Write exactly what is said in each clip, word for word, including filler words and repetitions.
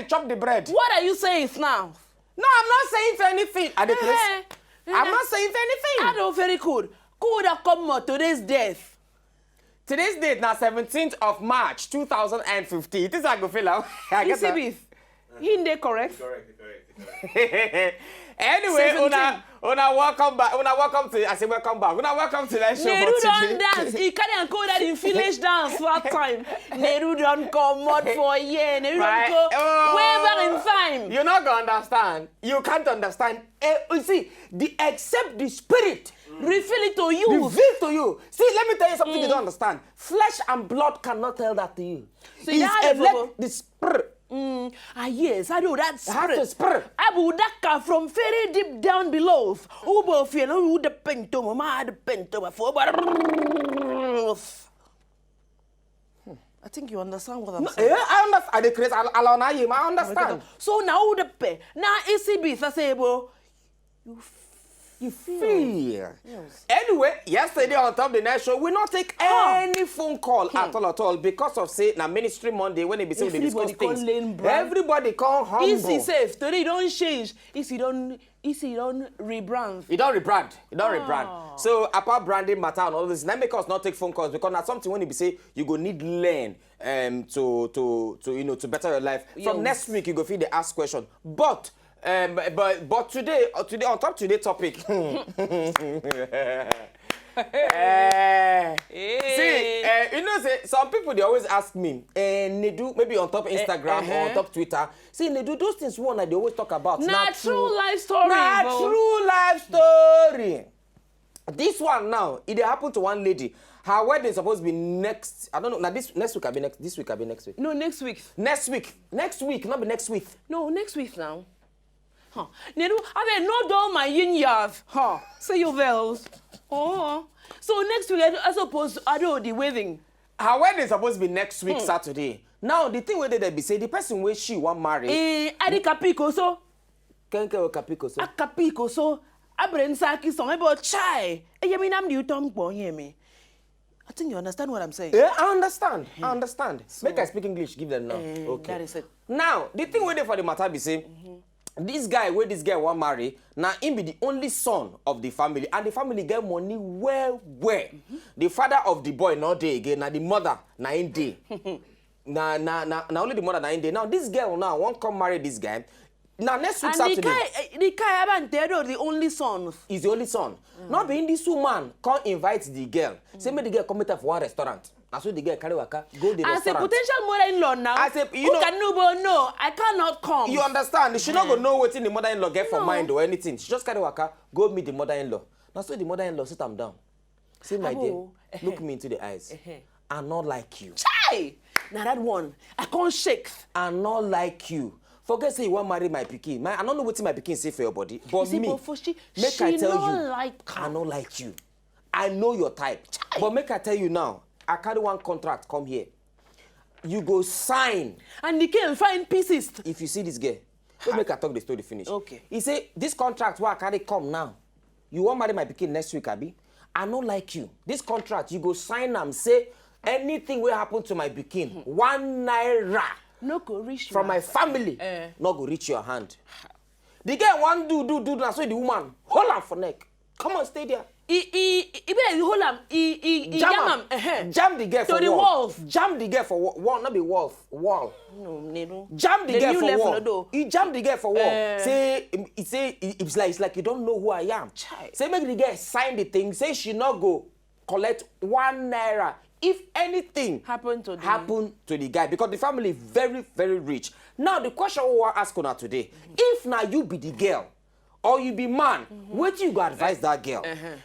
Chop the bread. What are you saying now? No, I'm not saying anything. I dey craze. Eh, eh. I'm not saying anything. I don't very good. Could have come out today's death. Today's date na seventeenth of March two thousand and fifteen. It is I go feel am. I get that. Isibith, he dey correct. Correct, correct, correct. Anyway, Seventeen. una una welcome back. Una welcome to. I say welcome back. Una welcome to that show Neru for don today. Dance. He carry am go that in village dance for that time. Neru don comot for here. Neru don Right. go Oh. way back in time. You not gonna understand. You can't understand. Eh, you see, the except the spirit Reveal it to you. reveal to you. See, let me tell you something you don't understand. Flesh and blood cannot tell that to you. So It's that a is let Bobo. the spirit. Mm, ah yes, I know that It has spirit. to spirit. Abudaka from very deep down below. Ubo feel who the pento, ma the pento, for I think you understand what I'm No, saying. eh, I understand. I dey craze. I, I, I, I understand. So now who the pay? Now A C B is a say, bro. You feel. Yes. Anyway, yesterday on top of the next show, we not take Huh. any phone call at all at all because of say na ministry Monday when it be say we dey Everybody discuss things. come learn brand. Everybody come humble. Easy safe. Today don't change. Easy don't easy don't rebrand. You don't rebrand. You don't Ah. rebrand. So apart branding matter and all this, that make us not take phone calls because that's something when you be say you go need learn um to to to you know to better your life. From Yes. Next week you go feel the ask question. But um but but today uh, today on top today topic. Eh, See, uh, you know, say some people they always ask me, eh, Nedu, maybe on top Instagram or on uh-huh. top Twitter, say Nedu, those things one I they always talk about. Na true life story. Na Bro. True life story. This one now, it dey happen to one lady. Her wedding supposed to be next. I don't know. Now this next week I be next. This week I be next week. No, next week. Next week, next week, not be next week. No, next week now. Huh. Nedu, I mean, no do my yin yav. Huh. Say your bells. Oh. So next week, I, I suppose I do the wedding. Her wedding supposed to be next week Saturday. Now the thing where they be say the person where she want marry. Eh, I did kapiko so. Kenke or Kapiko so. A kapiko so. I bring saki song about chai. Eh, you mean I'm the utom boy, hear me. I think you understand what I'm saying. Yeah, I understand. I understand. Make I speak English, give them now. Eh, Okay. That is it. Now, the thing where they for the matter be say, this guy where this girl want marry, now him be the only son of the family, and the family get money well well. The father of the boy not there again, now the mother na in day. Na na na na only the mother na in day. Now this girl now won't come marry this guy. Now next week And the Saturday. guy, eh, the guy Abantedo, the only son. Is the only son. Not being this woman can't invite the girl. Say make the girl come meet her for one restaurant. That's what the girl carry waka go the As a restaurant. Potential mother-in-law now, As a- you who know- can know, but no, I cannot come. You understand? She not gonna know what the mother-in-law get for No. mind or anything. She just carry waka go meet the mother-in-law. Now so the mother-in-law sit am down. Say my dear, Abo, look me into the eyes. Eh-heh. I not like you. Chai! Now that one, I can't shake. I not like you. Forget say you want marry my pikin. My, I don't know what my pikin say for your body, but You see, me, but for she, make she I tell not you, like I her. not like you. I know your type, but make I tell you now. I carry one contract. Come here. You go sign And the girl find pieces. If you see this girl, let make I talk the story finish. Okay. He say this contract where I carry come now. You want marry my pikin next week, Abi? I no like you. This contract you go sign am say anything will happen to my pikin, one naira No go reach from you. My family Eh. No go reach your hand. The girl want do do do na so the woman hold am for neck. Come on, stay there. He, he, he be like, hold am. He, he, he Jam jam am. am. Eh-heh. Jam the girl To for the wall. Walls. Jam the girl for wall. Wall, not be wall. Wall. No, Nedu. Jam the The girl new for level, wall. though. He jam the girl for wall. Eh. Say, um, he say, he- it's like, it's like you don't know who I am. Chai. Say make the girl sign the thing. Say she not go collect one naira. If anything Happen to the happen to the guy, because the family very, very rich. Now the question we want ask una today: if now you be the girl or you be man, what you go advise that girl?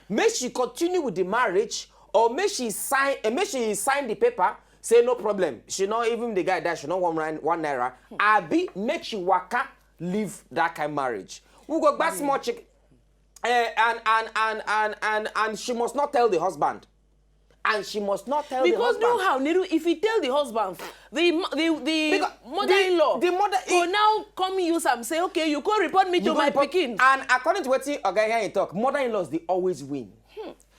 Make she continue with the marriage or make she sign? Uh, make she sign the paper. Say no problem. She not even the guy that she not one rand, one naira. Abi make she waka leave that kind marriage. We go back small chick, uh, and, and and and and and she must not tell the husband. And she must not tell Because the husband. No how, Nedu, if he tell the husband, the mo- the the Because mother-in-law the- the mother- go now come use am say, okay, you go report me to You go my report- pikin. And according to what Oga Iyan talk, mother-in-laws they always win.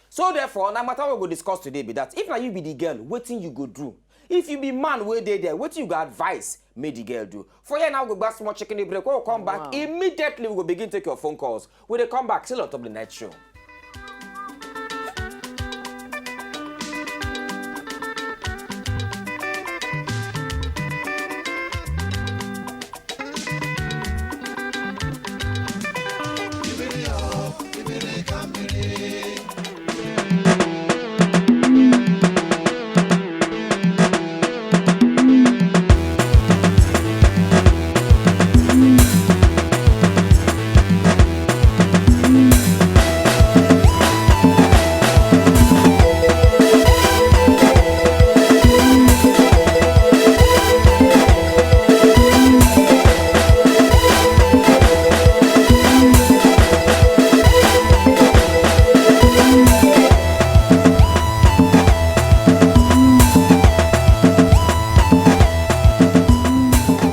So therefore, na matter we go discuss today be that if now you be the girl, waiting you go do. If you be man wey dey there, wetin you go advise make the girl do? For here now, we go back small chicken break. When we come back, immediately we go begin take your phone calls. We dey come back, still on top the night show.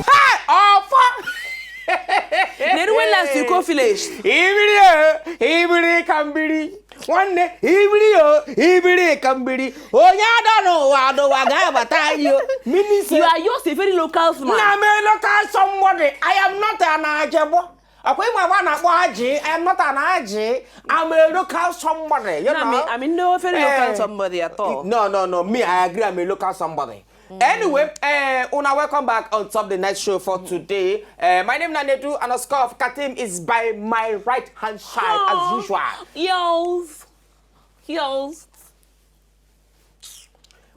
Hey, Ofa! They do when last you go village. Ibiri o, ibiri kambiri. Nwanne, ibiri o, ibiri kambiri. Onye adọ n'ụwa, adọwa ga-abata anyị o. Meaning say, you are just a very local man. Na me local somebody. I am not an Ajebo. Akwa ịma agba na-akpọ Aji. I am not an Aji. I'm a local somebody. You know? I mean, no very local somebody at all. No, no, no. Me, I agree. I'm a local somebody. Anyway, uh, una welcome back on top the night show for today. Uh, my name na Nedu and Oscar of Katim is by my right hand side as usual. Yos. Yos.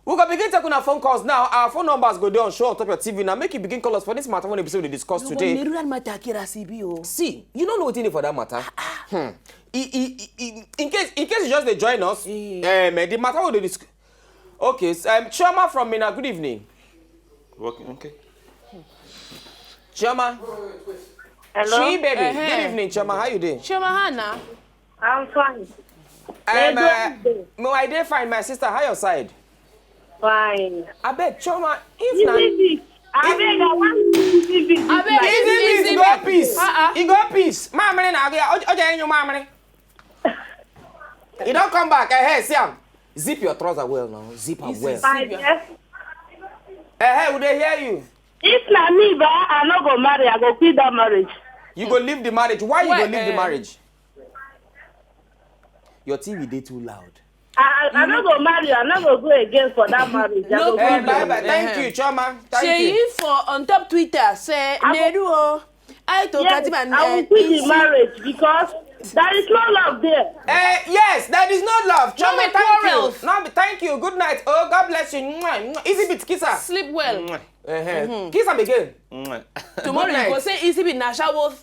We go begin take una phone calls now. Our phone numbers go dey on show on top your T V now. Make you begin call us for this matter when episode we dey discuss today. Nedu and matter Akira C B O. See, you don't know wetin dey for that matter. Hmm. I, I, I, I, in case, in case you just dey join us, um, eh, the matter we dey discuss. Okay, s- um, Chioma from Mina. Good evening. Working, okay. Chioma. Hello? Chi baby. Good evening, Chioma. How you doing? Chioma Hana. I'm fine. Um, Edo uh, Ide. No, I dey fine, my sister. How your side? Fine. Abeg, Chioma, if na Easy beat. Abeg, I want easy beat. Abeg, Easy easy beat, easy go beat. Peace. Uh-uh. You go peace. Mamre na abia. Oje, oje, you mamre. You don't come back. Eh, hey, see am. Zip your trouser well now. Zip am well. Fine, yes. Eh, hey, we dey hear you. If na me, ba, I no go marry. I go quit that marriage. You go leave the marriage. Why you go leave the marriage? Your T V dey too loud. I, I, I no go marry. I no go go again for that marriage. I No go quit problem. Bye bye. Thank you, Chioma. Thank you. Sheyi for on top Twitter say, I go Nedu o, I to Yes, Katiba I will and quit the Isi. Marriage because there is no love there. Eh, yes, there is no love. No Chioma, be thank quarrels. You. No, be- thank you. Good night. Oh, God bless you. Mwah, mwah. Easy bit, kiss her. Sleep well. Mwah. Uh-huh. Kiss am again. Mwah. Tomorrow Good you go night. Say easy be na shawo.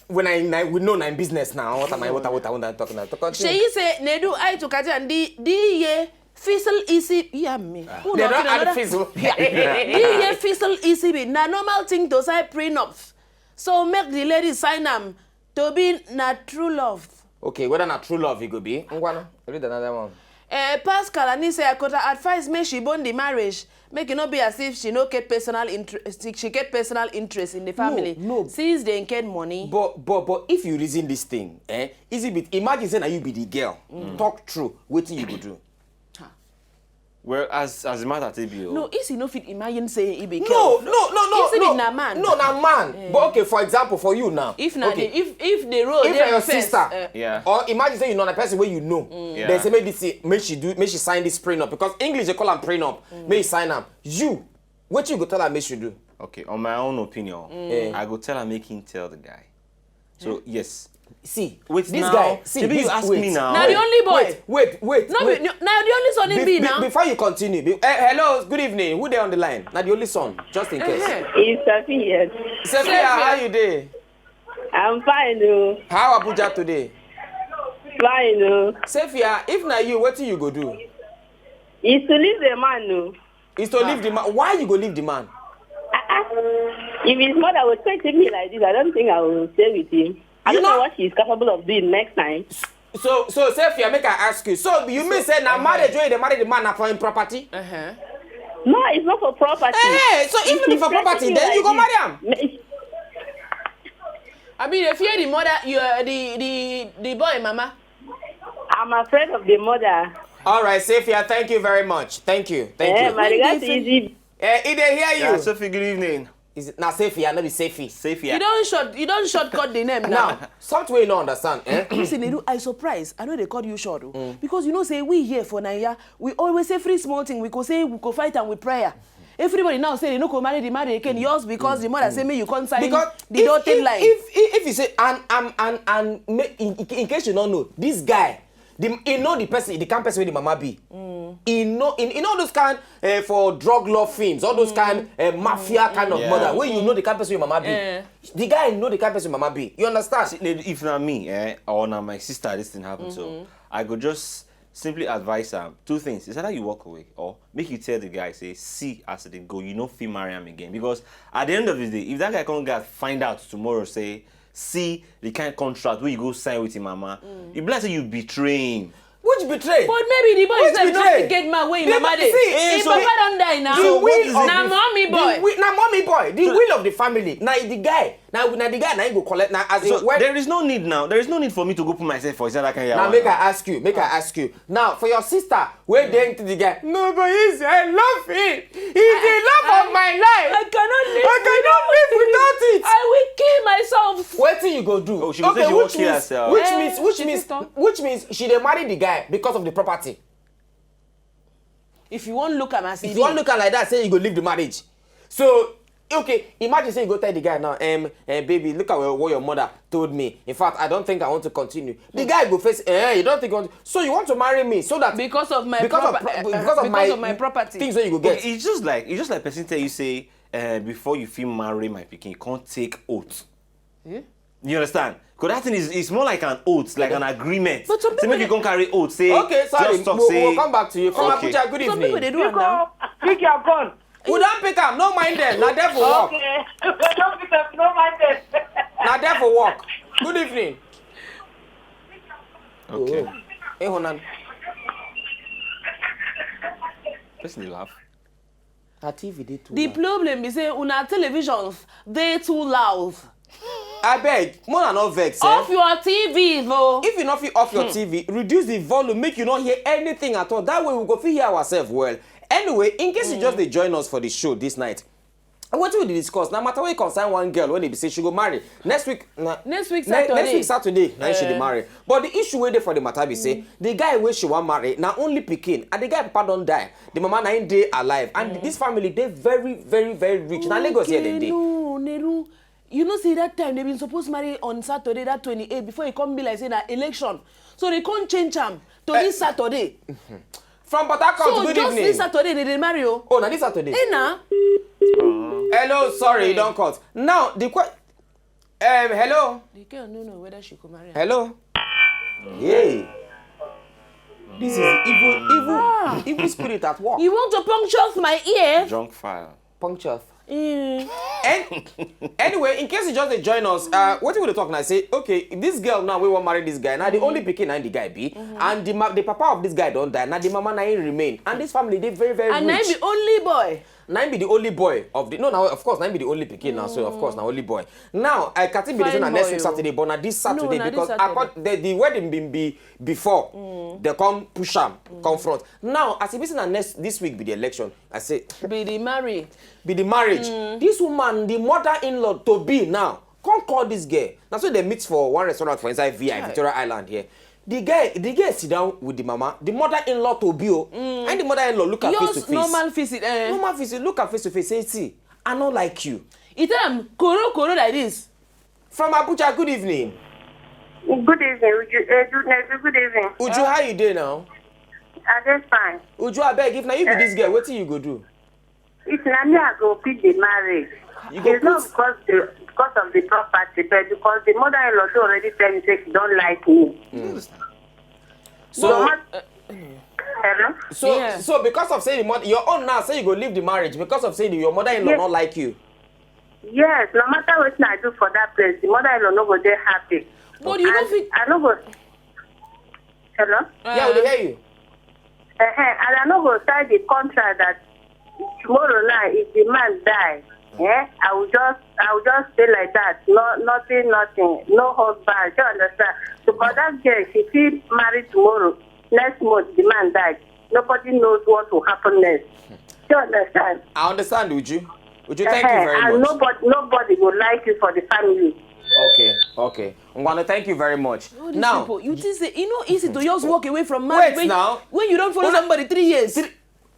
When I, I we know na im business now. What am I? What I? What I want to talk now? To continue. Sheyi say Nedu I to Katiba and the the ye fizzle easy. Yeah me. Who They not don't feel add another? Fizzle. Yeah. The ye fizzle easy be na normal thing to say prenup. So make the lady sign am to be na true love. Okay, whether na true love it go be. Ngwana, read another one. Uh, Pascal and he say I could advise me she bond the marriage. Make it not be as if she no get personal interest. She get personal interest in the family. No, no. Since they get money. But but but if you reason this thing, eh, is it bit? Imagine say na you be the girl. Mm. Talk true. Wetin you go do? Well, as as the matter take be o. No, if he no fit imagine say he be No, girl. No, no, no, If he no. Be na man. No, na man. Eh. But okay, for example, for you now. If na okay. The, if if the role If na your first, sister, uh, yeah. Or imagine say you know a person where you know. Mm. Yeah. Then say maybe see, make she do, make she sign this prenup because English they call am prenup. Mm. Make you sign am. You, what you go tell her make she do? Okay, on my own opinion, mm. Eh. I go tell her make him tell the guy. So yes. See, wait this now. Guy. See, Shebi this, you ask wait. Me now. Now the only boy. Wait, wait, wait. No, wait. No, now the only son in be, be now. Before you continue, be, uh, hello, good evening. Who there on the line? Now the only son, just in case. Uh-huh. It's Safi, yes. Safi, how you doing? I'm fine, oh. How Abuja today? Fine, oh. Safi, if na you, what do you go do? Is to leave the man, no. Is to leave the man. Why you go leave the man? Uh-uh. If his mother was treating me like this, I don't think I will stay with him. I don't know what she's capable of doing next time. So, so Sefia, make I ask you. So you mean say na marriage wey you dey marry the man na for him property? Uh-huh. No, it's not for property. Hey, so if it's for property, then you go marry him. I mean, if you're the mother, you are the the the boy, mama. I'm afraid of the mother. All right, Sefia, thank you very much. Thank you. Thank you. My regards to Easy. Eh, e dey hear you. Sophie, good evening. Is it na Safi? I no be Safi. Safe you here. don short you don shortcut the name now. Now, something wey you no understand, eh? Listen, Nedu, I surprise. I know they called you short o. Because you know say we here for Naija, we always say free small thing. We go say we go fight am with prayer. Everybody now say they no go marry the marry again. Yours because the mother say make you come sign Because the if, dotted if, line. if, if, if you say and and and and make, in, in case you don't know, this guy, the, he know the person, the kind person wey the mama be. He know, he, he know those kind uh, for drug lord films, all those kind uh, mafia kind of Yeah. mother. When you know the kind person wey mama be, Eh. the guy know the kind person wey mama be. You understand? See, if na me eh, or na my sister this thing happen so, I go just simply advise am two things. It's either you walk away or make you tell the guy say, see as e dey go, you no fit marry am again. Because at the end of the day, if that guy come get find out tomorrow say, see the kind contract wey you go sign with him mama, e be like say you betray him. Which betray? But maybe the boy Which sef betray? just dey get man wey him The mama ma- dey. see, Him so papa don die now. the So will what is of it? Na the, mommy the boy. Will, na mommy boy. The will of the family. Na the guy. Na na the guy. Na he go collect. Na as in So when. There is no need now. There is no need for me to go put myself for inside that kind of Now yawa make now. I ask you. Make I ask you. Now for your sister, wey dey into the guy. No, but he's I love him. He's the love of my life. I cannot live. I cannot live without it. I will kill myself. Wetin you go do? Oh, she go say she which wan kill means, herself. Which Eh, means which she means fit talk. Which means she dey marry the guy because of the property. If you wan look am as e If be. You wan look am like that, say you go leave the marriage. So okay, imagine say you go tell the guy now, um, eh, baby, look at what your mother told me. In fact, I don't think I want to continue. The guy go face, eh, you don't think you want to, so you want to marry me so that Because of my because proper- of pro- uh, because uh, of because my of my property. Things wey you go get. It's just like it's just like person tell you say, uh, before you fit marry my pikin, you can't take oath. Eh? You understand? Because that thing is it's more like an oath, like an agreement. But some Say people make you dey- can't carry oath. Say Okay, sorry. Just talk. We'll, Say we'll come back to you. Come okay. Abuja, good Some people evening. dey do am now. Pick your gun. We don't pick am. No mind them. Na there for work. Okay. Don't pick up. No mind them. Na there for work. Good evening. Okay. Hey, Honan. Person dey laugh. Her T V dey too The loud. problem be say una televisions dey too loud. Abeg, more na no vex. Eh? Off your T V o. If you no fit off your T V, reduce the volume, make you no hear anything at all. That way we go fit hear ourselves well. Anyway, in case you just dey join us for the show this night, wetin we dey discuss na matter wey concern one girl wey dey be say she go marry next week. Na, Next week ne- Saturday. Next week Saturday na she dey Eh. marry. But the issue wey dey for the matter be say the guy wey she wan marry na only pikin and the guy papa don die. The mama na him dey alive and this family dey very very very rich. Na Lagos here dem dey. No, Neru. You know say that time they been supposed marry on Saturday, that twenty-eight, before e come be like say na election. So they come change am to this Saturday. From Port Harcourt, So good just evening. This Saturday they dey marry o. Oh, na this Saturday. Eh na. Hello, sorry, you don cut. Now the que- um, hello, The girl no know whether she go marry am. Hello. Yay. This is evil, evil, evil spirit at work. You want to puncture my ear? Junk file. Puncture. Mm. And anyway, in case you just dey join us, uh, wetin we dey talk na say, okay, this girl now wey wan marry this guy, na the only pikin na the guy be, and the ma- the papa of this guy don die, na the mama na him remain, and this family dey very very And na rich. him be only boy. Na him be the only boy of the no, na of course na him be the only pikin now, so of course na only boy. Now I can be say na Fine next boy week o. Saturday, but na this Saturday Na this because Saturday. accord- the, the wedding been be before, they come push am come front. Now as e be say na next this week be the election, I say Be the marry. be the marriage. This woman, the mother-in-law to be now, come call this girl. Na so they meet for one restaurant for inside V I Victoria Island here. The girl, the girl sit down with the mama, the mother-in-law to be o, and the mother-in-law look her face to Yours face. Normal visit. Eh. Normal face, look her face to face, say, see, I no like you. You tell am koro koro like this. From Abuja, good evening. Good evening, Uju. Uh, good, good evening. Uju, how you dey now? I dey fine. Uju, abeg, if na you be this girl, wetin you go do? If na me, I go quit the marriage. You go It's not quit? Because the because of the property, but because the mother-in-law don already tell me say she don't like me. So, Hello. so, Yeah. so because of say the mother, your own now say you go leave the marriage because of say the, your mother-in-law Yes. not like you. Yes, no matter what I do for that place, the mother-in-law no go dey happy. But you no And fit. I no go. Hello. Yeah, we dey hear you. Uh-huh. And I no go sign the contract that tomorrow night if the man die, eh, I will just I will just stay like that. No, nothing, nothing. No husband. You understand? Because that girl, she fit marry tomorrow. Next month, the man died. Nobody knows what will happen next. You understand? I understand, Uju. Uju, thank you very And much. Nobody, nobody will like you for the family. Okay, okay. Ngwano, thank you very much. All these Now, people, you think say e no easy to just walk away from marriage Wait when, now. When you don follow Una- somebody three years.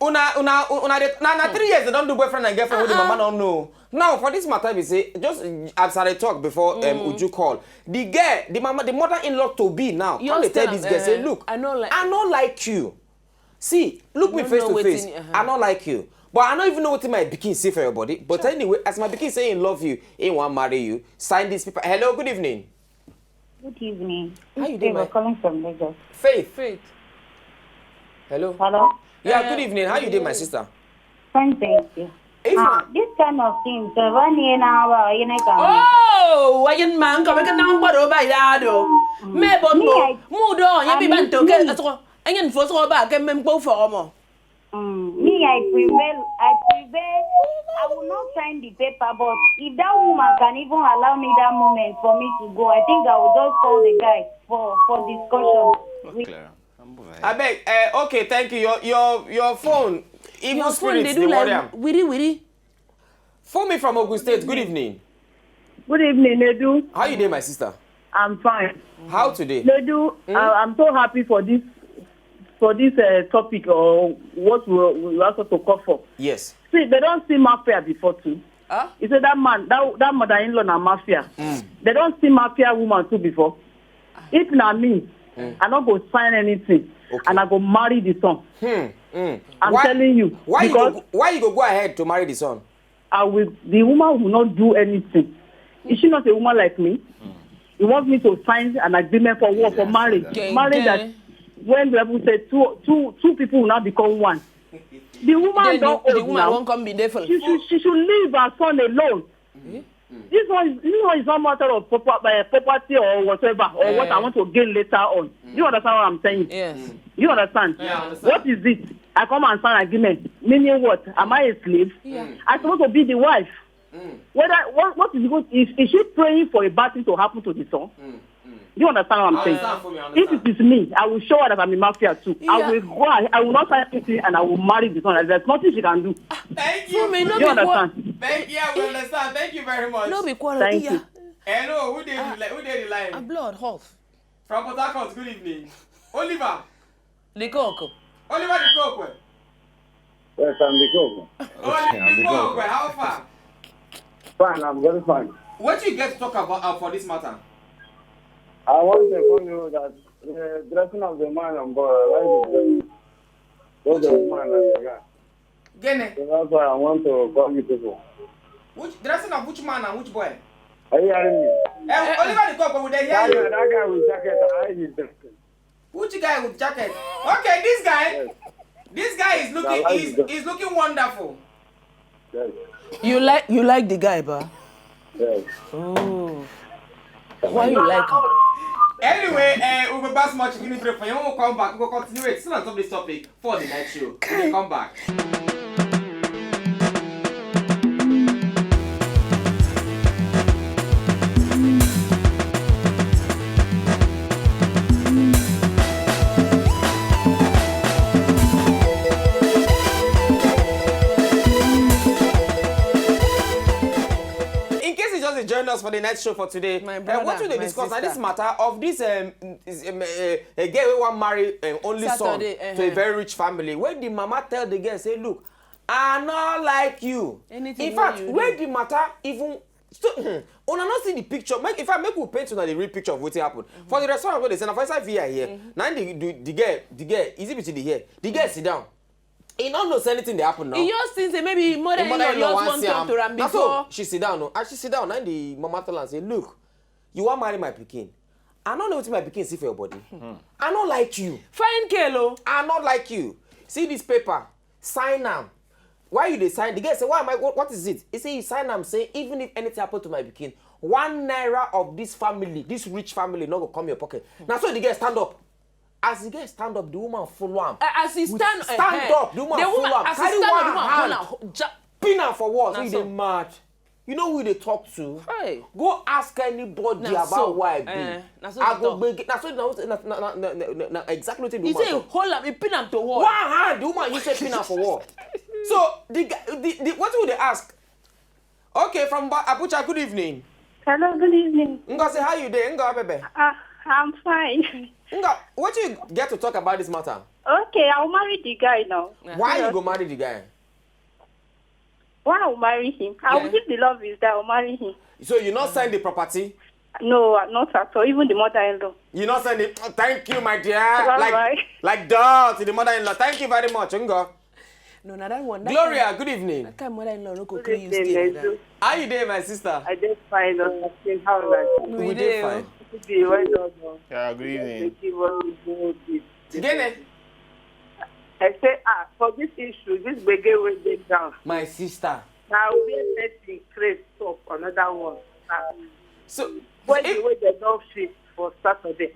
Una, una, una, dey- na, na three years they don do boyfriend and girlfriend with the Uh-uh. mama don know. Now, for this matter, we say, just as I dey talk before um, Uju call, the girl, the mama, the mother-in-law to be now, You come dey tell understand? This girl, say, Uh, look, I no like- I no like you. See, look me don't face know to wetin- face. uh-huh. I no like you. But I don't even know what my pikin see for your body. But anyway, as my pikin say he love you, he want marry you, sign this paper. Hello, good evening. Good evening. How you They doing, were man? Calling from Lagos. Faith. Faith. Hello. Hello. Yeah, Uh, good evening. How you doing, my sister? Fine, thank you. If Ah, na- this kind of thing, so when you know about you know, Oh, wayan man ka baka nang baro ba ya do. Me bon Me, mo. I- Mu do ya I bi mean, ban to ke me. aso. Anyan fo so ba ke mem po fo mo. Mm, me, I prevail. I prevail. I will not sign the paper, but if that woman can even allow me that moment for me to go, I think I will just call the guy for for discussion. We- I beg. Uh, okay, thank you. Your your your phone. Evil Your phone they spirits do dey worry like am. Wiri wiri. Phone me from Ogun State. Good evening. Good evening, Nedu. How you doing, my sister? I'm fine. How today? Nedu, uh, I'm so happy for this for this uh, topic or what we we also to call for. Yes. See, they don't see mafia before too. Ah? You say that man, that that mother-in-law na mafia. They don't see mafia woman too before. If na me, I not go sign anything, Okay. and I go marry the son. Hmm. Hmm. I'm Why- telling you, Why you because go, why you go go ahead to marry the son? I will. The woman will not do anything. Is she not a woman like me? He wants me to sign an agreement for what? For marriage. Genge. Marriage that when the people say two two two people will now become one. The woman Then don't the, the old woman now. Won't come be there for. She should she should leave her son alone. This one is this one is not matter of proper, uh, property or whatever or what I want to gain later on. You understand what I'm saying? Yes. You understand? Yeah, I understand. What is it? I come and sign agreement. Meaning what? Am I a slave? Yeah. I supposed to be the wife. Whether what what is good is, is she praying for a bad thing to happen to the son? Do you understand what I'm I saying? Understand for me, I If understand. It is me, I will show her that I'm a mafia too. Yeah. I will go. I, I will not sign anything, and I will marry the son. There's nothing she can do. Thank You may you. not You be qua- understand? Thank you. We understand. Thank you very much. No be quarrel. Thank Yeah. You. Hello, who dey the li- who dey the A line? Blood half. From Port Harcourt. Good evening, Oliver. The cock. Oliver the Kokwe. Yes, I'm the cook. Oliver the Kokwe. How far? Fine, I'm very fine. What you get to talk about uh, for this matter? I want to inform you that the dressing of the man and boy, I like the dressing. Both the woman and the guy. Gene. So that's why I want to call you people. Which dressing of which man and which boy? Are you hearing me? Eh, Oliver the Kokwe, would they hear That guy, you? That guy with jacket, I like his dressing. Which guy with jacket? Okay, this guy. Yes. This guy is looking I like is, the- is looking wonderful. Yes. You like you like the guy, ba? Yes. Oh. Why you like him? Anyway, uh, we will pass much in the break for you. When we come back, we will continue it. Still on top of this topic for the night show. We will come back. In case you just join us for the night show for today, My uh, brother, what we dey my discuss na this sister. Matter of this um, is, um, uh, a girl wey wan marry um, only son Saturday, to a uh-huh. Very rich family. When the mama tell the girl say, look, I no like you. Anything In wey fact, you when do. The matter even so, hmm, una no see the picture. Make in fact make we paint una the real picture of wetin happen for the restaurant wey dey say na for inside V I here. Na the the the girl the girl is it between the hair the girl sit down. He no know say anything dey happen now. He just think say maybe him mother Him in law mother-in-law just wan wan see talk am. To am Na so before. She sit down o. As she sit down, na the mama tell am say, look, you wan marry my pikin. I no know wetin my pikin see for your body. I no like you. Fine girl o. I no like you. See this paper. Sign am. Why you dey sign? The girl say, why am I? What, what is it? He say you sign am say even if anything happen to my pikin, one naira of this family, this rich family, no go come your pocket. Na so the girl stand up. As the girl stand up, the woman follow am. Uh, as he stand, Stand uh, up, the woman the follow am. As he Carry stand, one the woman hand. Hold am, ja- Pin am for wall. Na So you so. Dey mad. You know who you dey talk to? Hey. Go ask anybody Na about so. why I be. Eh, na so I he go talk. Gbege. Na so na na na na na exactly the He woman say talk. Hold am, he pin am to wall. One hand, the woman you say pin am for wall. So the guy, the, the what would they ask? Okay, from Ba- Abuja. Good evening. Hello, good evening. Ngozi, how you doing? Ngo, baby. Uh, I'm fine. Ngo, what you get to talk about this matter? Okay, I'll marry the guy now. Why you go marry the guy? Why I'll marry him? I will give the love is that I'll marry him. So you not sign the property? No, not at all. Even the mother-in-law. You not sign it. Thank you, my dear. Bye like bye. Like dog to the mother-in-law. Thank you very much, Ngo. No, na that one. That Gloria, Kind, good evening. that kind mother-in-law no go Good kill you evening, stay like Edu. that. How you doing, my sister? I just find out. How are you? We We dey dey o. fine. Good day, well done. Yeah, good They evening. give us the whole gist. Gene, I say, ah, for this issue, this gbege wey dey down. My sister. Now where person craze talk another one. Ah, So when if- the way they don fix for Saturday,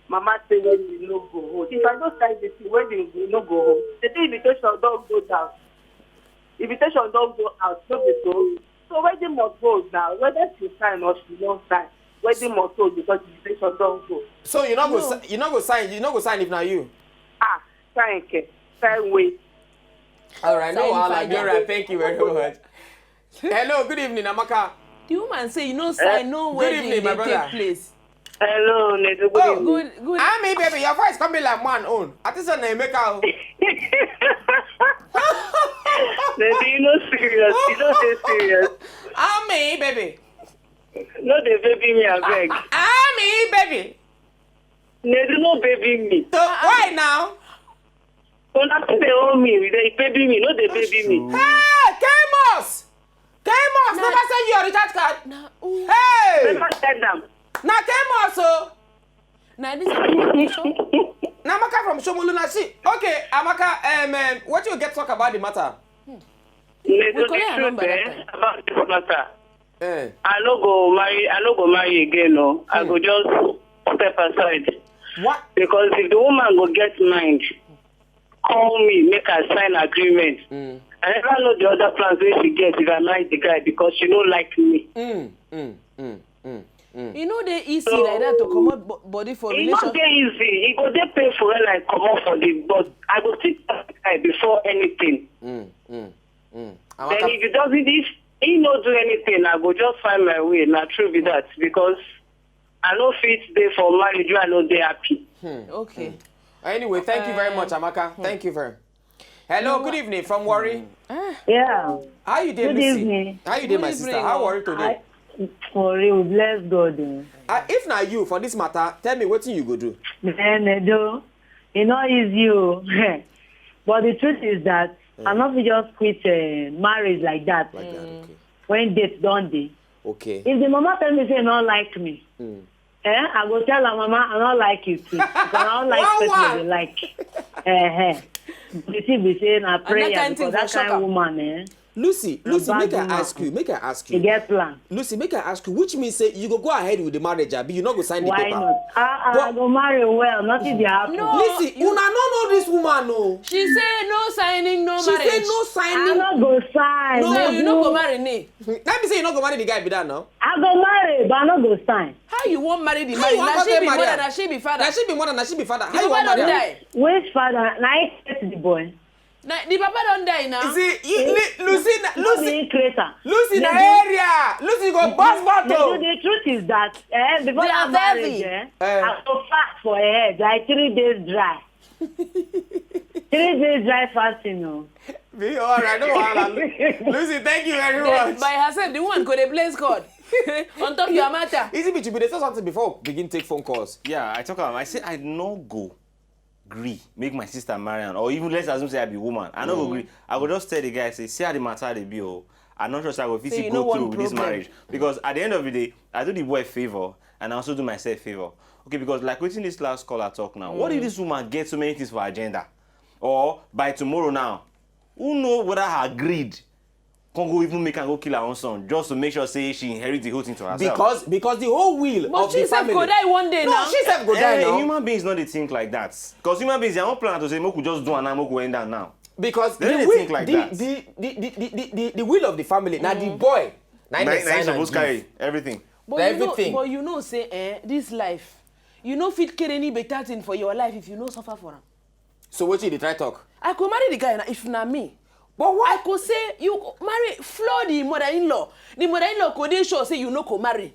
Mama say when we no go home. If I no sign the thing, when we no go home, the thing invitation don go down. Invitation don go out, no be so. So wedding must go now. Whether she sign or she no sign, wedding must go because invitation don go. So you not go No. si- you not go sign you not go sign if na you. Ah, sign ke, sign wait. All right, no Sign wahala, fire. Gloria. Thank you very much. Hello, good evening, Amaka. The woman say you know sign no Good wedding evening, my dey brother. take place. Hello, Nedu. Good Oh, evening. Good, good. Ah, me baby, your voice come be like man own. I think say na Emeka o. Nedu, you no serious. You no dey serious. Ah, me baby. No dey baby me, abeg. Ah, me baby. Nedu, no baby me. So why now? Una still dey owe me, you dey baby me, no dey baby me. Hey, Kemos! Kemos, never send you your recharge card. Na who? Hey! Never send am. Na Kemos o. Na this information. Na Amaka from Shomolu na she. Okay, Amaka, um, um, what you get talk about the matter? Nedu, We the collect her truth, number that eh, time. About this matter. Eh. I no go marry. I no go marry again. No, I go just step aside What? Because if the woman go get mind, call me, make I sign agreement. Mm. I never know the other plans wey she get if I marry the guy because she no like me. Mm, mm, mm, mm, mm. E no dey easy like that to comot bo- body for E no relation. dey easy. E go dey painful when I comot for the, but I go still tell the guy before anything. Mm, mm, mm. Then if he doesn't, if he no do anything, I go just find my way. Na true be that because I no fit dey for marriage wey I no dey happy. Okay. Anyway, thank you very much, Amaka. Thank you very. Hello, good evening from Warri. Yeah. How you doing, Good Missy? Evening. How you doing, my Good sister? Evening. How are you today? For real, bless God. Eh. Uh, if na you for this matter, tell me what you go do. Then, eh, do, you know, is you. But the truth is that I not fit just quit uh, marriage like that. Like that, okay. When date done day. Okay. If the mama tell me say no like me, Mm. eh, I go tell her, "Mama, I don't like you too. Because I don't like One, person one. you like." Eh, eh. The thing be saying, "I pray kind because thing that for shock kind am. Woman, eh." Lucy, Na Lucy, bad make I woman. Ask you, make I ask You you. Get plan. Lucy, make I ask you, which means say you go go ahead with the marriage, abi you not go sign the Why paper. Not? Ah, ah, I go marry well. Nothing dey happen. No. Listen, una no know this woman, no. She say no signing, no She marriage. Say no I signing. No go sign. No, So you no go no. Marry ni. Let me say you not go marry the guy be that now. I go marry, but I no go sign. How you wan marry the How marry? you wan Na come she take be marry mother, am? Na she be father. Na she be mother, na she be father. How The you wan papa marry don am? Die. Which father? Na I get the boy. Na the papa don die now. You see, you, Li- Lucy, na- No Lucy, be creator. Lucy na Nedu- area. Lucy go burst Nedu, bottle. The truth is that eh, before They that are marriage, heavy. Eh, Eh. I go fast for a head like three days dry. Three days dry fasting, no. Be all right, no wahala. Lucy, thank you very Then much. by herself, the woman go dey bless God on top your matter. Easy, but you be dey say something before we begin take phone calls. Yeah, I talk am. I say I no go gree make my sister marry am, or even let's assume say I be woman. I no go gree. I go just tell the guy say, "See how the matter dey be o. I no sure say I go fit Say still you go no through want with this problem. Marriage because at the end of the day, I do the boy favor and I also do myself favor." Okay, because like wetin this last caller talk now, what if this woman get so many things for agenda, or by tomorrow now, who know whether her greed can go even make her go kill her own son just to make sure say she inherit the whole thing to herself. Because because the whole will But of she the sef family. Go die one day No, now. She sef go die Eh, now. Human beings no dey think like that. Because human beings, their own plan to say make we just do am now, make we end am now. Because They the no dey will, think like the, that. The, the, the, the, the, the, the will of the family, now the boy, now Na the na sign him and suppose give. Carry everything. But Na you know, everything. But you know, say eh, this life, you no fit carry any better thing for your life if you no suffer for am. So what you dey try talk? I go marry the guy na if na me, But why? I go say you go marry, floor the mother-in-law. The mother-in-law go dey sure say you no go marry.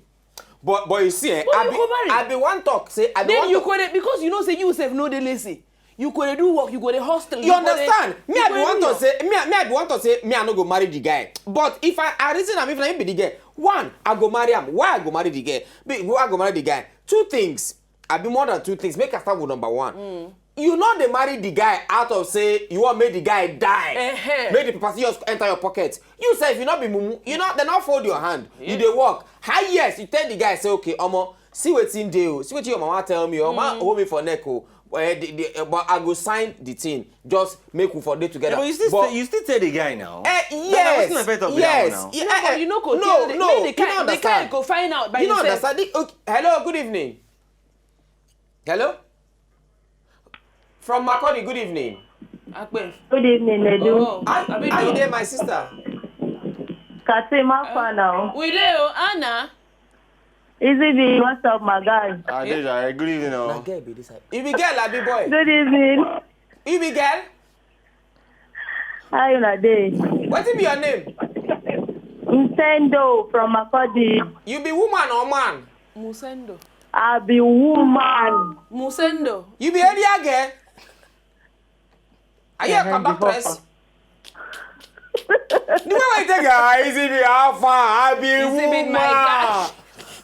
But but you see, eh, But I you be go marry. I be one talk say I be Then one you talk. Go dey, because you know say you sef no dey lazy. You go dey do work, you go dey hustle. You understand? Me, I be Go want dey to say, me, I- me, I be want to say, me, I no go marry the guy. But if I, I reason am, if na him be the girl, one, I go marry am. Why I go marry the girl? Be, why I go marry the guy? Two things. I be more than two things. Make I start with number one. You know they marry the guy out of say you want make the guy die. Ehe. Make the papa just enter your pocket. You say if you not be mumu, you know they not fold your hand. You dey work. Highest, you tell the guy say, okay, omo, see wetin dey o, see wetin your mama tell me, your mama hold me for neck o. Eh, the, the, eh, but I go sign the thing. Just make we for day together. Yeah, but you still But- say, you still tell the guy now. Eh, Then na wetin yes, I fit talk be that yes. one now? Yeah, No, but eh, you no go no, tell the, no, make the you guy, don't the guy understand. Go find out by You don't himself. Understand? The- okay, hello, good evening. Hello? From Makurdi, good evening. Akpef. Good evening, Edu. Oh, How, I mean, how you no. There, my sister? Kasim, how far now? We dey o, Anna. Easy B, what's up, my guy? Ah, Deja, eh, good evening. Na Oh. girl be this side. You be girl, I be boy. Good evening. You be girl? How you na dey? Wetin be your name? Nsendo from Makurdi. You be woman or man? Musendo. I be woman. Musendo. You be area girl? Are you a Yeah, conductress? before. The way I take your eyes, if you how far, I be Is it woman. my guy?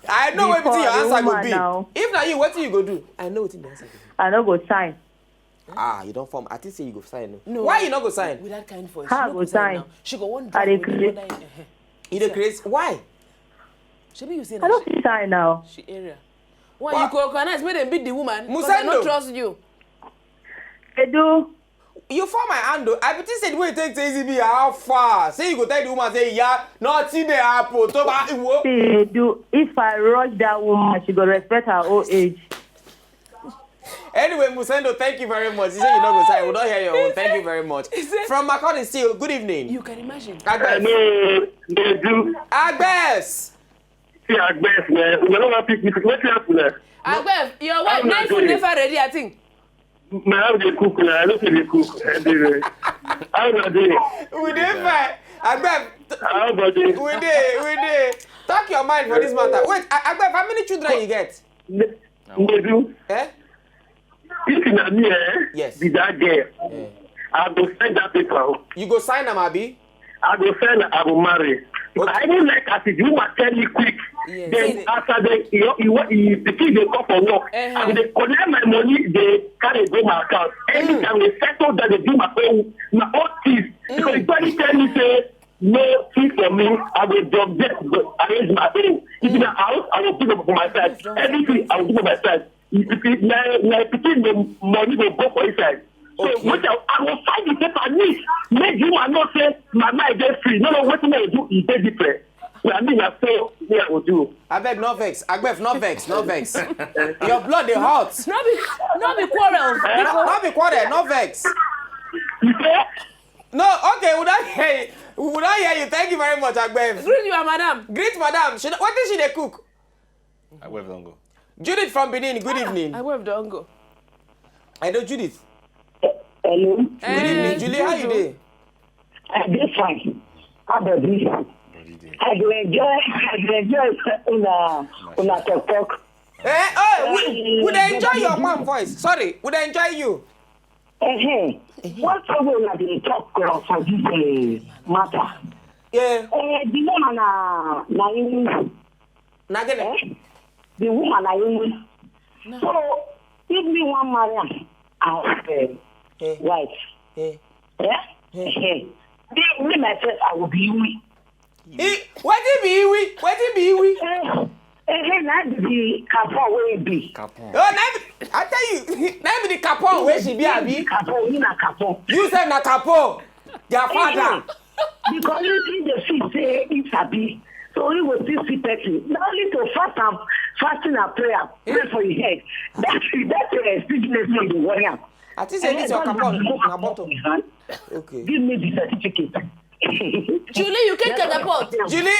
I know what Before your I be answer go woman be. Now. If na you, wetin you go do? I know wetin the answer go be. I no go sign. Ah, you don't form. I think say you go sign. No. No. Why you not go sign? With that kind voice. How She I no go go sign sign? Now. She go one I dey drive with craze. mother in, eh, eh. You dey craze. Why? Shebi you say I na don't she, fit sign now. she area. Why you go organize make dem beat the woman? Because I no Musendo. Trust you. Edu, You form my hand though. I be think say the way you take say easy be how far. Say you go tell the woman say yeah, nothing dey happen. To ba iwo. see, Edu, if I rush that woman, she go respect her old age. Anyway, Musendo, thank you very much. You say you no go sign. We don't hear your own. Thank you very much. From Makurdi still, good evening. You can imagine. Agbes. Hello, Edu. Agbes. See, Agbes, man. You know what people, what happen there? Agbef, your wife I'm na not food doing dey it. for ready, I think. My house dey cook now. I don't feel dey cook. Anyway, how una dey? We dey fine. Agbef, How about you? we dey, we dey. Talk your mind for this matter. Wait, A- Agbef, how many children you get? Edu, Eh? if na me, eh, Yes. be that girl, Eh. I go send that paper. Oh. You go sign am, abi? I go send, I go marry. Okay. I don't like as if you must tell me quick. Yes. Then after the you you you pikin dey come for work. Eh. I go dey collect my money, dey carry go my account. Anytime we settle that, dey do my own my own things. Because if anybody tell me say no thing for me, I go drop dead, go arrange my own. If na house, I go put up for my side. Everything I go put for my side. If pikin, my my pikin, the money go go for inside. So Okay. Wetin I, I go find the paper, me make the woman know say my mind dey free. No, no, wetin I do e dey different. Na me na so me I go do. Abeg, no vex. Agbef, no vex, no vex. Your blood dey hot. No be, no be quarrel. No, no be quarrel, no vex. You say? No, okay, we don't hear you. We don't hear you. Thank you very much, Agbef. Greet your madam. Greet madam. She, what did she dey cook? I will don't go. Judith from Benin, good evening. I will don't go. I know Judith. Hello. Good evening, Julie. How you dey? I dey fine. How about this? Body day. I go enjoy. I go enjoy una una talk talk. Eh, oh, we, we dey enjoy your mom voice. Sorry, we dey enjoy you. Uh-huh. What problem una dey talk uh, for this uh, matter? Yeah, Uh, the woman na na English. na gene. Eh? The woman na English. So if me wan marry am as uh, Eh, wife, eh. eh? Eh, me, me myself I will be Iwi. I, wetin be iwi? Wetin be iwi? Eh, eh, eh, na be the kapon wey e be. Capon. Oh, na be, I tell you, na be the capon wey she be, abi? Kapon, you na kapon. You sef na capon. Their father. Because you think they see say he sabi. So he will still see person. Not only to fast and fasting and prayer, pray for your head. That's that's the business wey dey worry am. I think say this your capon na bottle. Okay. Give me the certificate. Julie, you can catapult. Julie,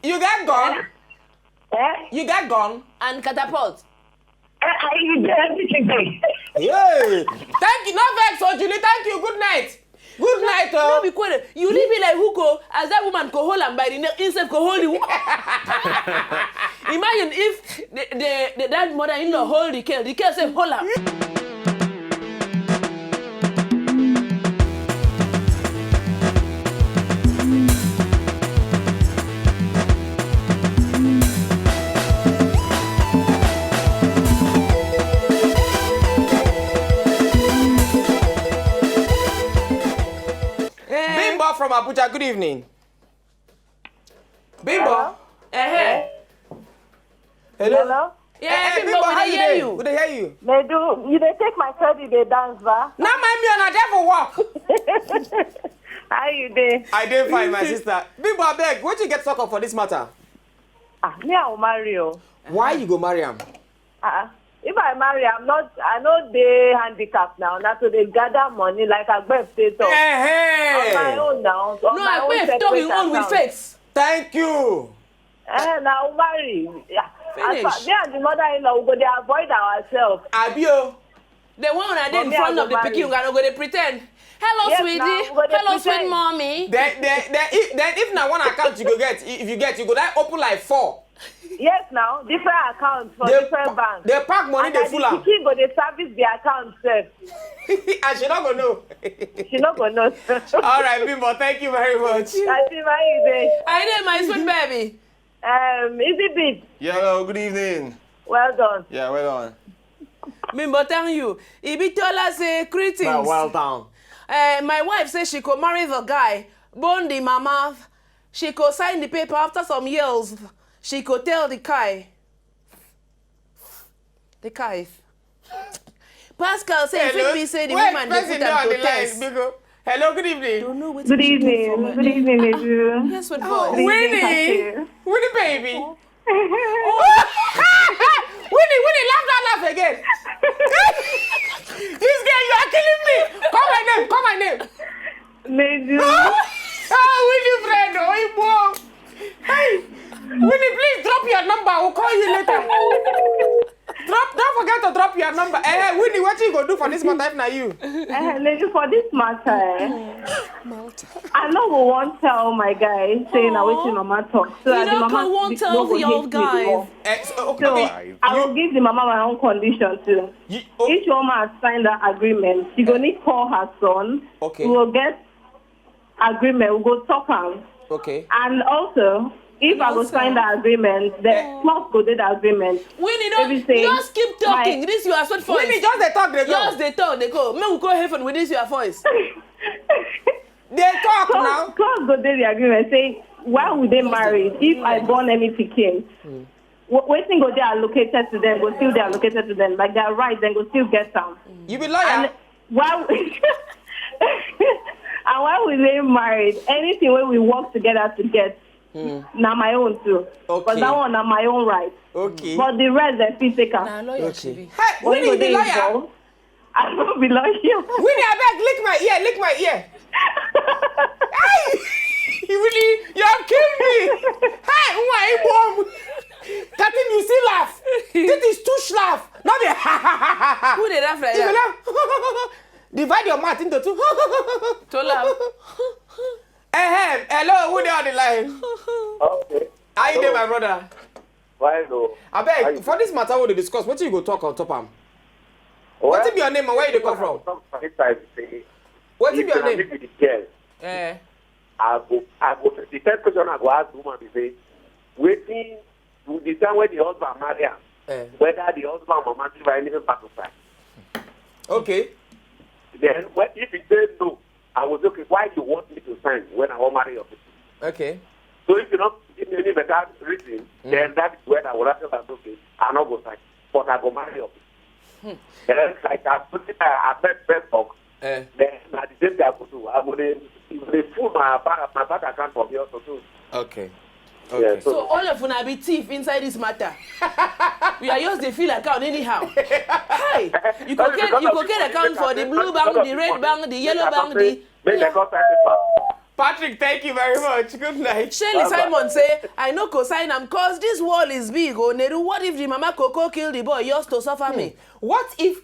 you get gun? Eh? You get gun? And catapult. Eh, I, I, everything dey. Yeah. Thank you. No vex, oh Julie. Thank you. Good night. Good night, No oh. be quarrel. You leave me like hook, oh, as that woman go hold am by the neck, himself go hold you. Imagine if the, the, the that mother-in-law hold the girl, the girl say hold am. Bimbo from Abuja, good evening. Bimbo. Eh, Hello. Hello? Yeah, Eh, Bimbo, Bimbo, we how dey you hear dey? you. We dey hear you. They do. You dey take my credit, they dance, ba? Now my me on a devil walk. How you dey? I dey fine, my sister. Bimbo, abeg, what you get stuck up for this matter? Ah, me I will marry you. Why you go marry him? Ah, if I marry, I'm not. I know they handicap now. Not to they gather money like I bet they talk. On my Hey. Own now. On No, my I own pay separate talking own with account. Face. Thank you. Eh, now marry. Yeah. As Finish. far- Me and the mother-in-law, we go dey avoid ourselves. Abio. The one that dey in Mommy, front I of the go pikin, marry. I no go dey pretend. Hello, Yes, sweetie. now, we go dey Hello, sweet pretend. Mommy. Then, then, then, if, then if na one account you go get, if you get, you go like open like four. Yes, now different accounts for They different pa- banks. They pack money, And they as full the am. Pikin go dey service the account sef. And she not gonna know. She not gonna know. All right, Bimbo, thank you very much. I see why you dey. I dey my sweet baby. Um, is it big? Yeah, hello, good evening. Well done. Yeah, well done. Bimbo tell you. Ibitola say greetings. Well, well done. Eh, my wife say she go marry the guy, born the mama. She go sign the paper after some years. She go tell the guy. The guy. Pascal say if it be say the Wait, woman dey person put dey am on to the line, test. Bimbo. Hello, good evening. Don't know what Good she do for evening. my- Good evening, Edu. Yes, with Oh, voice. Winnie, Winnie, baby. Winnie, Winnie, laugh, laugh, laugh again. This girl, you are killing me. Call my name, call my name. Medu. Oh, Winnie, friend, oh, Igbo. Hey, Winnie, please drop your number. We'll call you later. Drop, don't forget to drop your number. Eh, Winnie, what you go do for this matter if na you? Eh, lady, for this matter, eh, I no go wan tell my guy say na wetin mama talk. So You that the no mama go wan no tell go the hate old me guys. more. Eh, so, okay, So okay. I will give the mama my own condition too. You, oh, Each woman has signed that agreement. She go need call her son. Okay. We will get agreement. We go talk am. okay. And also, if I go Also. Sign that agreement, the clause go dey the agreement. Winnie, Baby don't say, just keep talking. my- This your sweet voice. Winnie, just dey talk, dey go. Just dey talk, dey go. Make we go heaven with this your voice. They talk Clause, now. Clause go dey the agreement say why would they marry if I born any pikin? Wh- Wetin go dey allocated to them go still dey allocated to them. Like their right, then go still get am. You be lawyer. And why? And why we dey married? Anything wey we work together to get, na my own too. Okay. But that one na my own right. Okay. But the rest dem fit take am. Na lawyer she be. Hey, Winnie, you be lawyer. I no be lawyer. Winnie, abeg, lick my ear, lick my ear. Hey, Winnie, you have killed me. Hey, who are you, bomb? Katim, you see laugh. This is too laugh. Not the ha ha ha ha ha. Who dey laugh like You that? laugh. Divide your mouth into two. To laugh. Ehem, hello, who dey on the line? Okay. How you dey, my brother? Why no? Abeg, for this matter we dey discuss, wetin you go talk on top am? Wetin be your name and where you dey come from? Sometimes say, Wetin be if your na me name? Be the girl, Eh. I go, I go. The first question I go ask the woman be say, wetin, the time when the husband marry am, Eh. whether the husband mama give her anything back to sign. Okay. Then when, if he say no, I was okay. Why you want me to sign when I wan marry your pikin? Okay. So if you don't give me any better reason, then that is when I will ask you, okay, I no go sign, but I go marry your pikin. Then like I put it, I, I bet bet talk. Eh. Then na the same thing I go do. I go dey, I go dey full my bank, my bank account for me also too. Okay. Yeah, Okay. so So all of una be thief inside this matter. We are just dey fill account anyhow. Hi, you go get you go get account for the blue bank, the red bank, the yellow bank, the Make yeah. I come sign paper. Patrick, thank you very much. Good night. Shirley Simon say, I no go sign am cause this world is big. Oh, Neru, what if the mama coco kill the boy just to suffer me? What if?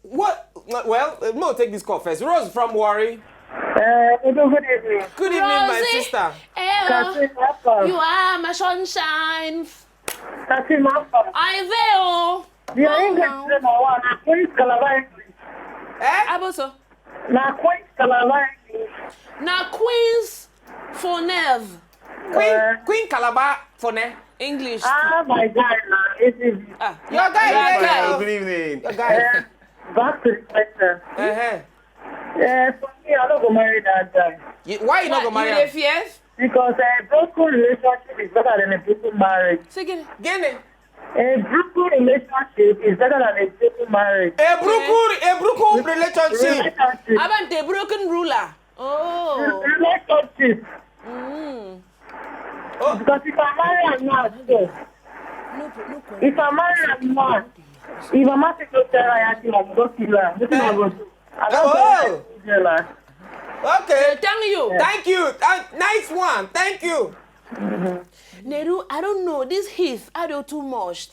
What? Well, uh, no, take this call first. Rose from Warri. Uh, good evening. Good evening, my Rosie. Sister. Eh, oh, Kasim, how far? You are my sunshine. Kasim, how far? I will. Your Oh, English no. is number one. Na Queen's Calabar English. Eh? Aboso. Na Queen's Calabar English. Na Queen's Foneve. Queen, Eh. Queen Calabar for ne. English. Ah, my guy, na easy. Ah, Your guy, yeah, your guy. guy. Good evening. Your guy. Uh, back to the question. Uh-huh. Uh, for me, I don't go marry that guy. You, why you not go marry You her? dey fear? Because a broken relationship is better than a broken marriage. Say again. Gene. A broken relationship is better than a broken marriage. A broken, a broken relationship. Relationship. About the broken ruler. Oh. Relationship. Mm. Oh, Because if I marry her now, so, No, no, if I marry her now, if I marry her, tell her, I go kill her. Wetin I go do? I don't Oh. go kill her. Okay. Thank you. Thank you. Thank, nice one. Thank you. Neru, I don't know. This heat, I do too much.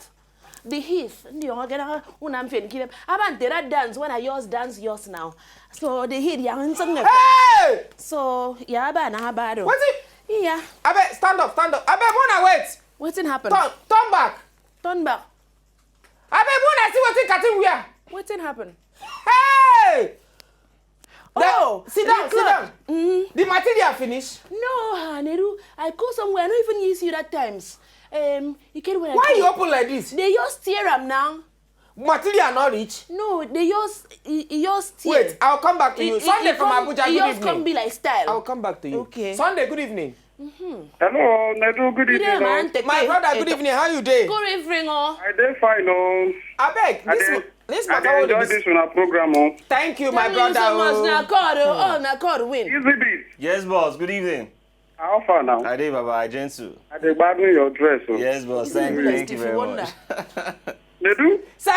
The heat, ndị ọma gara una m fen kile. Aba ntera dance when I just dance yours now. So the heat ya nsem ne. Hey! So ya ba na ba do. What's it? Yeah. Abeg, stand up, stand up. Abeg, wanna wait. Wetin happen? Turn, turn back. Turn back. Abeg, wanna see wetin Katim wear. Wetin happen? Hey! Oh, Sit down, the sit down. cloth. Mm. The material finish. No, ah, Neru, I call somewhere. I don't even use you that times. Um, you can't wear. Why you open like this? They just tear am now. Material not reach. No, they just, he, he just tear. Wait, I'll come back to He- you. he- Sunday he from come- Abuja. He Good just come evening. Be like style. I'll come back to you. Okay. Sunday, good evening. Hello, Nedu, good You evening. don't Oh. mind take My it. brother, good evening. How you dey? Good evening, oh. I dey fine, oh. Abeg, I this dey, ma- this I matter dey wey enjoy dey this una program, oh. Thank you, my Thank brother. You so much. Oh. Na God, oh, oh, na God win. Easy beat. Yes, boss. Good evening. How far now? I dey, Baba. I gentle. I dey gbadun your dress, oh. Yes, boss. Thank you. Dress Thank you if very you wonder. Much. Nedu, Sir,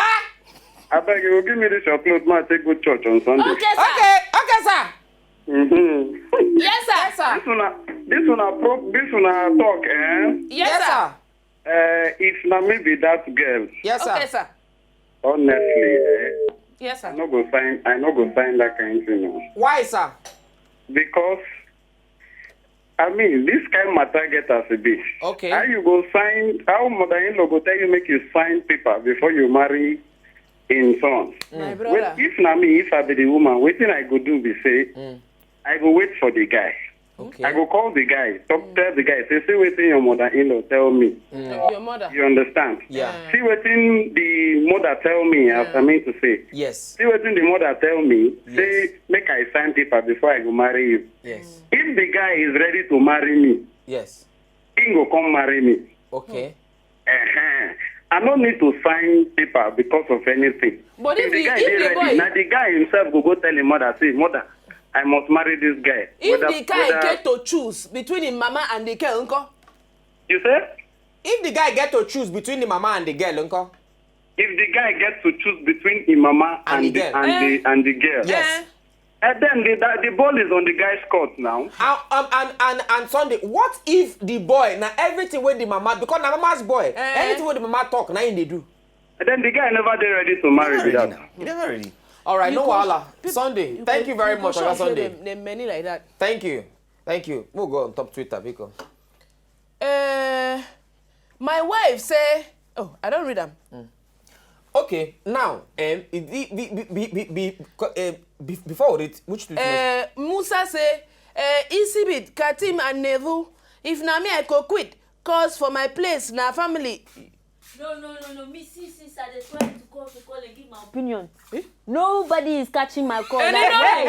I beg you, give me this your clothes, man. Take go church on Sunday. Okay, sir. Okay, okay, sir. Mm-hmm. Yes, sir. Yes, sir. This una, this una pro, this una talk, eh? Yes, sir. Uh, if na me be that girl, Yes, sir. Okay, sir. honestly, eh, Yes, I sir. no go sign, I no go sign that kind thing, oh. Why, sir? Because, I mean, this kind matter get as e be. Okay. How you go sign? How mother-in-law go tell you make you sign paper before you marry in son? My Wait, brother. If na me, if I be the woman, wetin I go do be say, Mm. I go wait for the guy. Okay. I go call the guy, talk, tell the guy, say, see wetin your mother-in-law tell me. Mm. Your mother. You understand? Yeah. See wetin the mother tell me, as I mean to say. Yes. See wetin the mother tell me, Yes. say make I sign paper before I go marry you. Yes. If the guy is ready to marry me, Yes. he go come marry me. Okay. Uh-huh. I no need to sign paper because of anything. But if If the the, guy if dey the ready, boy, na the guy himself go go tell him mother, say, mother, I must marry this guy. if Whether- the guy whether- get to choose between him mama and the girl, uncle, You say? If the guy get to choose between the mama and the girl, uncle. If the guy gets to choose between him mama And and, the the, girl. and, Eh. the, and the girl, Yes. Eh, and then the, the, the ball is on the guy's court now. And, um, and and and Sunday, what if the boy na everything wey the mama, because na mama's boy, Eh. anything wey the mama talk na him dey do. And then the guy never dey ready to marry Never with ready that. now. You never ready. All right, you no go- wahala. peop- Sunday, you thank go- you very go much, show Oga say Sunday. Dem, dem many like that. Thank you, thank you. We'll go on top Twitter, because. Uh, my wife say, oh, I don't read them. Okay, now, um, it- be, be, be, be, be, be, co- uh, be, before we read, which Twitter? Uh, Musa say, uh, Isibit, Katim and Nevu, if na me I go quit, cause for my place na family. No, no, no, no. Me, see, since I dey try to call, to call and give my opinion. Nobody is catching my call. Eh, Like, no, why?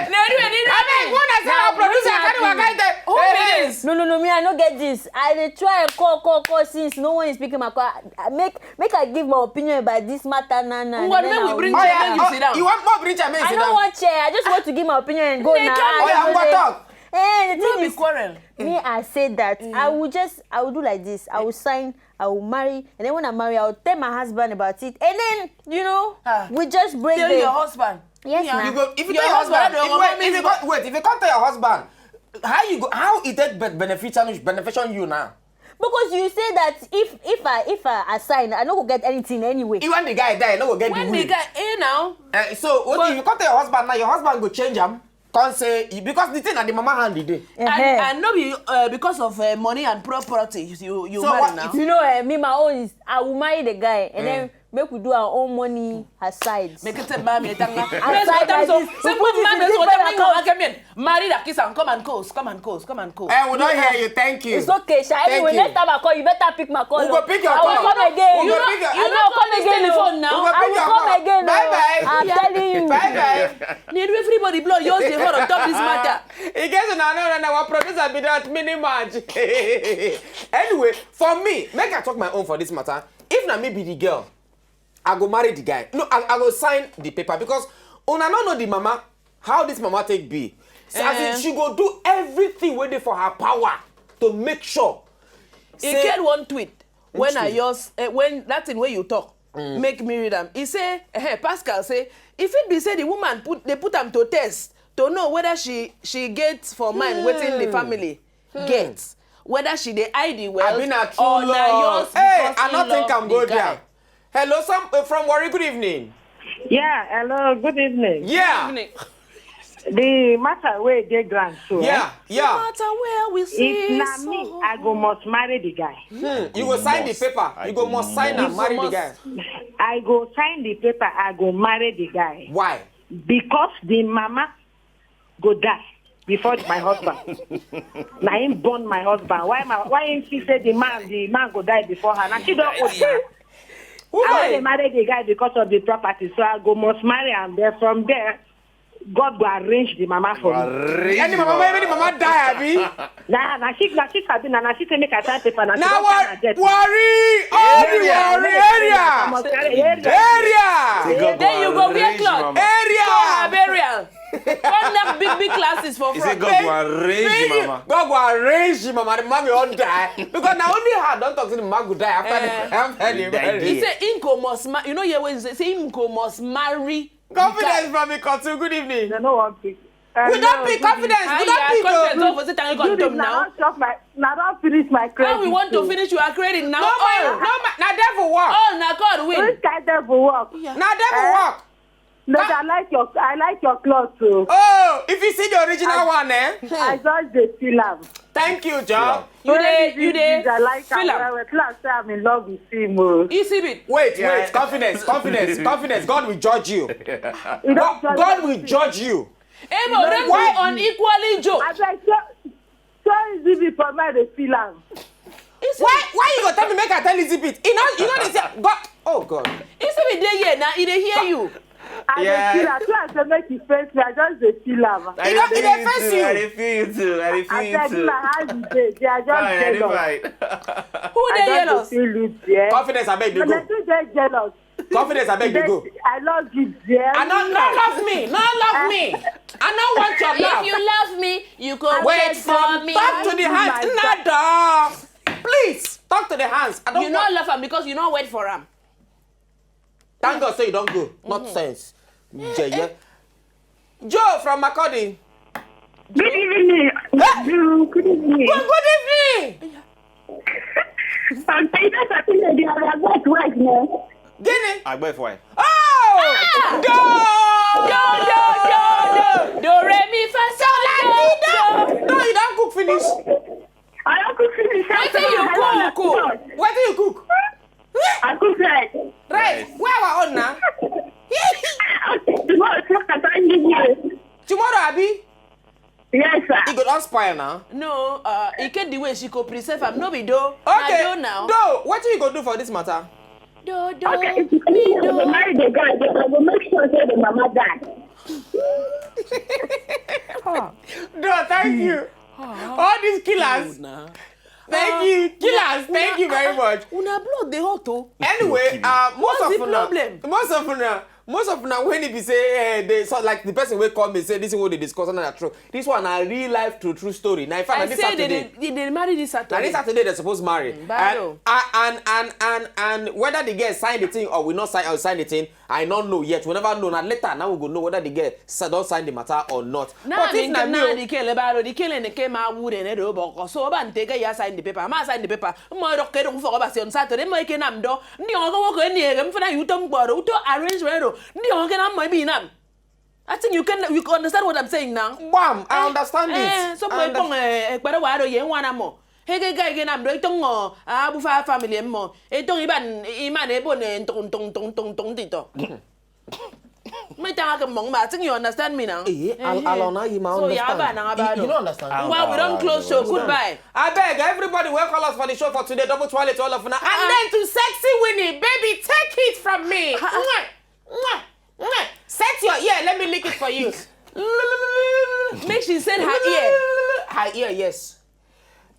no, no, no, no. Abeg, who na say our producer carry waka dey? Who be this? No, no, no, me, I no get this. I dey try and call, call, call since no one is picking my call. I, I make, make I give my opinion about this matter now, now. Ngwa, Then make we I'll bring leave. chair, make you Oh, sit down. you want more bring chair, make you I sit don't down. want chair. I just want to give my opinion and go They now. come I Oh, yeah, don't what say- talk? Eh, the No thing be is, quarrel. me, I say that I will just, I will do like this. I will sign, I will marry, and then when I marry, I will tell my husband about it, and then, you know, Ah. we just break Tell the your husband. Yes, Yeah. na. You go if you Your tell your husband, husband, your if, wait, husband if you is go, wait, if you come tell your husband, how you go? How it take be- beneficial beneficial you now? Because you say that if, if I, if I assign, I no go get anything anyway. Even the guy die, no go get When the the will. Guy, eh, now. Eh, so what But- if you come tell your husband now? Your husband go change him. Come say, because the thing na the mama hand e dey. And, Ehen. and no be uh, because of uh, money and property you you So marry what- now. You know, uh, me, my own is I will marry the guy and then make we do our own money aside. Make it a mami tanga. Aside like this, we put it in different account. Marry that kiss and come and coast, come and coast, come and coast. Eh, we don hear you. Thank you. It's okay, Sha. Thank Anyway, you. next time I call you, better pick my call. We go pick your I will call. come again. We go pick your I will come again. Telephone Oh. now. We go I pick will your come call. Again. Bye Oh. bye. I'm telling you. Bye bye. Need everybody blow yours the horn on top this matter. In case una no know, our producer be that mini match. Anyway, for me, make I talk my own for this matter. If na me be the girl, I go marry the guy. No, I, I go sign the paper because una no know the mama, how this mama take be. So as in, Eh. she go do everything wey dey for her power to make sure. He get one tweet when I just uh, when that thing where you talk make me read am. He say, hey, Pascal say, if it be say the woman put they put am to test to know whether she she get for mind wetin the family get, whether she dey hide the wealth Abi na true or na love. Yours Hey, because I he no think love I'm the go guy. There. Hello, some uh, from Warri. Good evening. Yeah, hello, good evening. Yeah, Evening. The matter wey dey ground so. yeah, yeah. Matter where we see If na so. Me, I go must marry the guy. Hmm, you go sign the must. paper. I You go go must sign You and marry the must. guy. I go sign the paper. I go marry the guy Why? Because the mama go die before my husband. Na him born my husband. Why my why him she say the man the man go die before her? Na she don old na. I wan dey marry the guy because of the property, so I go must marry am. Then from there, God go arrange the mama for me. Any mama, any mama die, abi? Na na she na she sabi na na she say make I sign paper na she Na don Warri, sign and get. Warri, all the Area. Warri area, Must carry area. area, Then you go wear cloth. Go area. her burial. Come knock big big glasses for He said front. God will arrange Baby, mama. God go arrange the mama. The mama will die because na only her don talk say the mama go die after Eh. the after the He die marriage. He say him go must ma you know hear what he say say him go must marry. Confidence from Ikotun. Good evening. They no wan pick. We don pick confidence. We don pick. Confidence Oh. don for sit and come Judy, talk na now. don chop my na don finish my credit. How we want to So, finish your credit now? No man, All no man. Na devil work. all na God win. Which kind devil work? Yeah. Na devil work. No, I like your I like your cloth too. Oh, if you see the original one, eh? I just dey feel am. Thank you, Joe. You dey you dey I like am feel am. Well, well. Class say I'm in love with him o. Isi bit. Wait, Yeah. wait, confidence, confidence, confidence. God will judge you. You don God, God will judge you. Emo don be unequally joke. Abeg so so easy be for me dey feel am. Why, why you go tell me make I tell Elizabeth? You know, you know they say God. Oh God. Isi bit dey here na e dey hear you. I Yeah. Dey feel am. Class say make you face me. I just dey feel am. I You don't- dey you dey feel face you. You. I dey feel you too. I dey feel I you said too. Na how you dey? Dey I just Fine, I dey jealous. fine. Who I dey just jealous? Dey feel you there. Confidence, I beg you But I go. too dey jealous. Confidence, I beg you go. I love you there. I don't, no love me, no love me. I don't want your If love. You love me, you go Wait wait from for me. Top to the hands. Nada. Please talk to the hands. I don't You no want. Love am because you no wait for am. Thank God say you don't go. Nonsense. Yeah, yeah. Joe from Makurdi. Good evening. Eh? Good evening. Good, good evening. I'm Taylor Saturday. They are about wife now. Guinea. Agbe fine. Oh! Do! Do do do do do re mi fa so la ti do. No, you don't cook finish. I don't cook finish. Wetin you cook? What do you cook? I cook rice. Rice. Where our own now? Tomorrow, so I can't give you. Tomorrow, Abi? Yes, sir. It go don spoil now. No, uh, e get the way she go preserve am. No be do. Okay. Na do now. Do, what you go do for this matter? Do do. Okay, if Me you do. Marry the guy, then I will make sure say the mama die. Do, thank you. All these killers. Good now. Thank you, killers. Thank you very much. Una blood dey hot o. Anyway, uh, most What's of the una, problem? Most of una, most of una when e be say eh, they so like the person wey call me say this thing wey dey discuss na true. This one na real life true true story. Na in fact, I na this say they Saturday. dey they marry this Na Saturday. this Saturday they suppose marry. Bado. And, and and and and whether the girl sign the thing or we not sign or sign the thing, I not know yet. We never know. Na later now we go know whether the girl sa- don sign the matter or not. Na But mi if na nke me, na o- di kele baro di kele ne ke ma wu de ne do boko so ba ntege ya sign the paper ma sign the paper mo ro ke do fo ba si on Saturday mo ke nam do ndi on ko ko ni e mfana yu to mgboro uto arrange we do ndi on ke na mo bi nam I think you can you can understand what I'm saying now. Bam, I understand Eh, it. so I mo understand. pong eh ekpere wa do ye nwa na mo. He ge ga ge na mdo itong ngo abu fa family mo. Itong iban iman e bo ne tong tong tong tong tong dito. Me tanga ke mong ma, I think you understand me now. Eh, al- alona, you ma So ya understand. Ba na ba You, do. you don't understand. Well, we don't close show. Goodbye. I beg everybody, welcome us for the show for today. Double twale to all of una. And then to sexy Winnie, baby, take it from me. Mwah, mwah, mwah. Set your ear, let me lick it for you. Make she said her ear. Her ear, yes.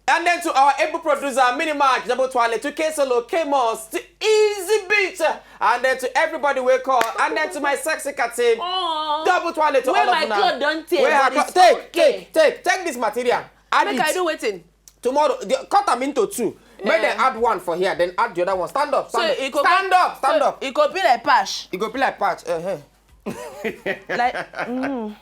And then to our able producer, Minimark, Double Twale, to K Solo, K Moss, to Easy Beat, and then to everybody we call, and then to my sexy cat team, Aw. Double Twale to Where all of my una. Clothes don't tear, Where her but clothes? It's Take, okay. take, take, take this material. Add Make it. I do waiting. Tomorrow, the, cut them into two. Make Yeah. Them add one for here, then add the other one. Stand up, stand So up, it go stand up, stand so up. It go be like patch. It go be like patch. Uh-huh. Like mm.